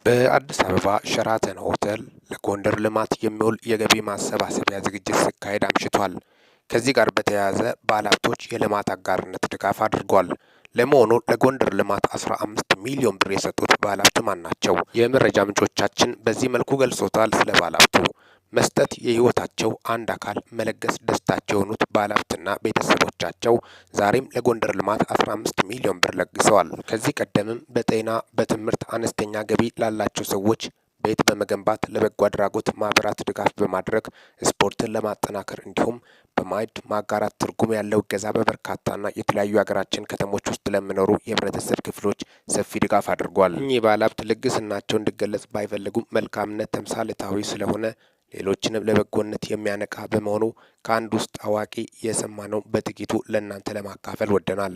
በአዲስ አበባ ሸራተን ሆቴል ለጎንደር ልማት የሚውል የገቢ ማሰባሰቢያ ዝግጅት ሲካሄድ አምሽቷል። ከዚህ ጋር በተያያዘ ባለሀብቶች የልማት አጋርነት ድጋፍ አድርጓል። ለመሆኑ ለጎንደር ልማት 15 ሚሊዮን ብር የሰጡት ባለሀብት ማን ናቸው? የመረጃ ምንጮቻችን በዚህ መልኩ ገልጾታል። ስለ ባለሀብቱ መስጠት የህይወታቸው አንድ አካል መለገስ ደስታቸው የሆኑት ባለሀብትና ቤተሰቦቻቸው ዛሬም ለጎንደር ልማት 15 ሚሊዮን ብር ለግሰዋል። ከዚህ ቀደምም በጤና በትምህርት አነስተኛ ገቢ ላላቸው ሰዎች ቤት በመገንባት ለበጎ አድራጎት ማህበራት ድጋፍ በማድረግ ስፖርትን ለማጠናከር እንዲሁም በማዕድ ማጋራት ትርጉም ያለው እገዛ በበርካታና የተለያዩ የሀገራችን ከተሞች ውስጥ ለሚኖሩ የህብረተሰብ ክፍሎች ሰፊ ድጋፍ አድርጓል። እኚህ ባለሀብት ልግስናቸው እንዲገለጽ ባይፈልጉም መልካምነት ተምሳሌታዊ ስለሆነ ሌሎችንም ለበጎነት የሚያነቃ በመሆኑ ከአንድ ውስጥ አዋቂ የሰማነው በጥቂቱ ለእናንተ ለማካፈል ወደናል።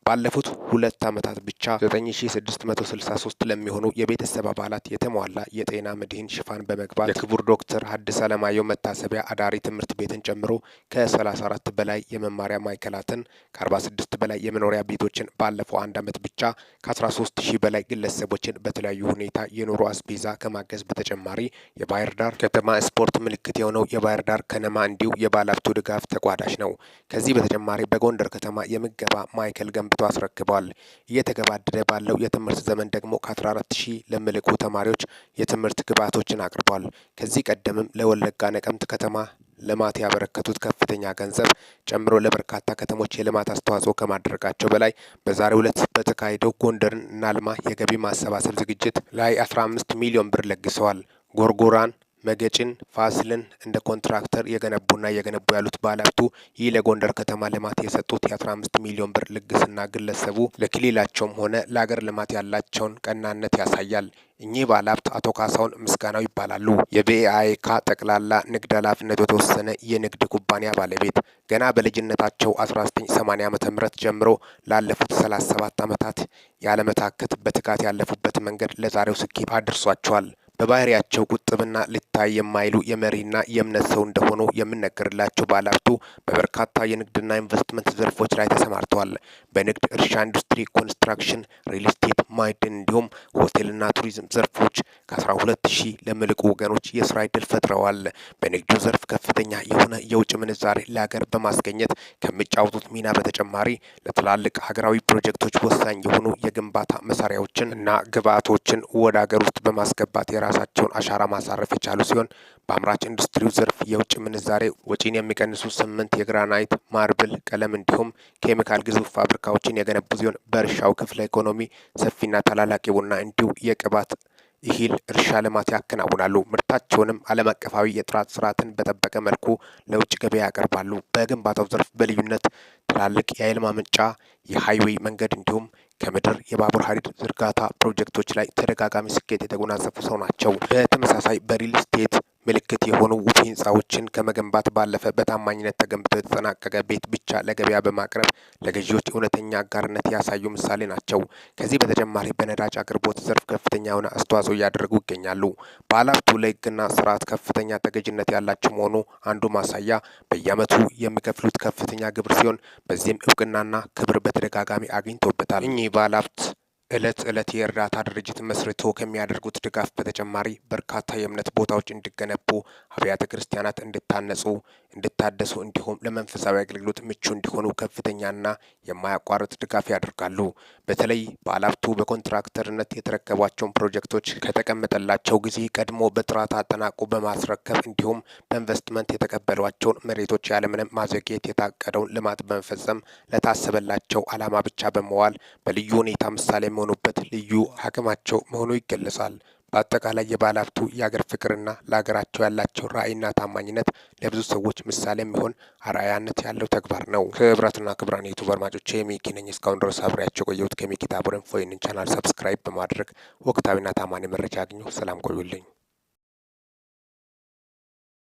ባለፉት 2 ዓመታት ብቻ 9663 ለሚሆኑ የቤተሰብ አባላት የተሟላ የጤና መድህን ሽፋን በመግባት የክቡር ዶክተር ሐዲስ ዓለማየሁ መታሰቢያ አዳሪ ትምህርት ቤትን ጨምሮ ከ34 በላይ የመማሪያ ማዕከላትን፣ ከ46 በላይ የመኖሪያ ቤቶችን፣ ባለፈው አንድ ዓመት ብቻ ከ13 ሺህ በላይ ግለሰቦችን በተለያዩ ሁኔታ የኑሮ አስቤዛ ከማገዝ በተጨማሪ የባህር ዳር ከተማ ስፖርት ምልክት የሆነው የባህር ዳር ከነማ እንዲሁ የባለሀብቱ ድጋፍ ተቋዳሽ ነው። ከዚህ በተጨማሪ በጎንደር ከተማ የምገባ ማዕከል ገንብቶ አስረክበዋል። እየተገባደደ ባለው የትምህርት ዘመን ደግሞ ከ14 ሺህ ለሚልቁ ተማሪዎች የትምህርት ግብዓቶችን አቅርበዋል። ከዚህ ቀደምም ለወለጋ ነቀምት ከተማ ልማት ያበረከቱት ከፍተኛ ገንዘብ ጨምሮ ለበርካታ ከተሞች የልማት አስተዋጽኦ ከማድረጋቸው በላይ በዛሬው ዕለት በተካሄደው ጎንደርን እናልማ የገቢ ማሰባሰብ ዝግጅት ላይ 15 ሚሊዮን ብር ለግሰዋል። ጎርጎራን፣ መገጭን፣ ፋሲልን እንደ ኮንትራክተር የገነቡና እየገነቡ ያሉት ባለሀብቱ ይህ ለጎንደር ከተማ ልማት የሰጡት የ15 ሚሊዮን ብር ልግስና ግለሰቡ ለክልላቸውም ሆነ ለሀገር ልማት ያላቸውን ቀናነት ያሳያል። እኚህ ባለሀብት አቶ ካሳሁን ምስጋናው ይባላሉ። የቢኤአይካ ጠቅላላ ንግድ ኃላፊነቱ የተወሰነ የንግድ ኩባንያ ባለቤት፣ ገና በልጅነታቸው 1980 ዓ.ም ጀምሮ ላለፉት 37 ዓመታት ያለመታከት በትጋት ያለፉበት መንገድ ለዛሬው ስኬት አድርሷቸዋል። በባህሪያቸው ቁጥብና ሊታይ የማይሉ የመሪና የእምነት ሰው እንደሆኑ የሚነገርላቸው ባለሀብቱ በበርካታ የንግድና ኢንቨስትመንት ዘርፎች ላይ ተሰማርተዋል። በንግድ፣ እርሻ፣ ኢንዱስትሪ፣ ኮንስትራክሽን፣ ሪል ስቴት፣ ማዕድን እንዲሁም ሆቴልና ቱሪዝም ዘርፎች ከ12 ሺህ ለሚልቁ ወገኖች የስራ ዕድል ፈጥረዋል። በንግዱ ዘርፍ ከፍተኛ የሆነ የውጭ ምንዛሬ ለሀገር በማስገኘት ከሚጫወቱት ሚና በተጨማሪ ለትላልቅ ሀገራዊ ፕሮጀክቶች ወሳኝ የሆኑ የግንባታ መሳሪያዎችን እና ግብዓቶችን ወደ ሀገር ውስጥ በማስገባት የራሳቸውን አሻራ ማሳረፍ የቻሉ ሲሆን በአምራች ኢንዱስትሪው ዘርፍ የውጭ ምንዛሬ ወጪን የሚቀንሱ ስምንት የግራናይት፣ ማርብል፣ ቀለም እንዲሁም ኬሚካል ግዙፍ ፋብሪካዎችን የገነቡ ሲሆን በእርሻው ክፍለ ኢኮኖሚ ሰፊና ታላላቅ የቡና እንዲሁ የቅባት እህል እርሻ ልማት ያከናውናሉ። ምርታቸውንም ዓለም አቀፋዊ የጥራት ስርዓትን በጠበቀ መልኩ ለውጭ ገበያ ያቀርባሉ። በግንባታው ዘርፍ በልዩነት ትላልቅ የኃይል ማመንጫ፣ የ highway መንገድ እንዲሁም ከምድር የባቡር ሀዲድ ዝርጋታ ፕሮጀክቶች ላይ ተደጋጋሚ ስኬት የተጎናጸፉ ሰው ናቸው። በተመሳሳይ በሪል ስቴት ምልክት የሆኑ ውብ ህንፃዎችን ከመገንባት ባለፈ በታማኝነት ተገንብቶ የተጠናቀቀ ቤት ብቻ ለገበያ በማቅረብ ለገዢዎች እውነተኛ አጋርነት ያሳዩ ምሳሌ ናቸው። ከዚህ በተጨማሪ በነዳጅ አቅርቦት ዘርፍ ከፍተኛ የሆነ አስተዋጽኦ እያደረጉ ይገኛሉ። ባለሀብቱ ለህግና ስርዓት ከፍተኛ ተገዥነት ያላቸው መሆኑ አንዱ ማሳያ በየዓመቱ የሚከፍሉት ከፍተኛ ግብር ሲሆን በዚህም እውቅናና ክብር በተደጋጋሚ አግኝቶበታል። እኚህ ባለሀብት እለት እለት የእርዳታ ድርጅት መስርቶ ከሚያደርጉት ድጋፍ በተጨማሪ በርካታ የእምነት ቦታዎች እንዲገነቡ፣ አብያተ ክርስቲያናት እንዲታነጹ፣ እንዲታደሱ እንዲሁም ለመንፈሳዊ አገልግሎት ምቹ እንዲሆኑ ከፍተኛና የማያቋርጥ ድጋፍ ያደርጋሉ። በተለይ ባለሀብቱ በኮንትራክተርነት የተረከቧቸውን ፕሮጀክቶች ከተቀመጠላቸው ጊዜ ቀድሞ በጥራት አጠናቆ በማስረከብ እንዲሁም በኢንቨስትመንት የተቀበሏቸውን መሬቶች ያለምንም ማዘግየት የታቀደውን ልማት በመፈጸም ለታሰበላቸው ዓላማ ብቻ በመዋል በልዩ ሁኔታ ምሳሌ የሚሆኑበት ልዩ አቅማቸው መሆኑ ይገለጻል። በአጠቃላይ የባለሀብቱ የአገር ፍቅርና ለሀገራቸው ያላቸው ራዕይና ታማኝነት ለብዙ ሰዎች ምሳሌ የሚሆን አርአያነት ያለው ተግባር ነው። ክቡራትና ክቡራን ዩቱብ አድማጮቼ ሚኪ ነኝ። እስካሁን ድረስ አብሬያቸው ቆየሁት። ከሚኪ ታቦር ኢንፎ ይህንን channel subscribe በማድረግ ወቅታዊና ታማኝ መረጃ አግኙ። ሰላም ቆዩልኝ።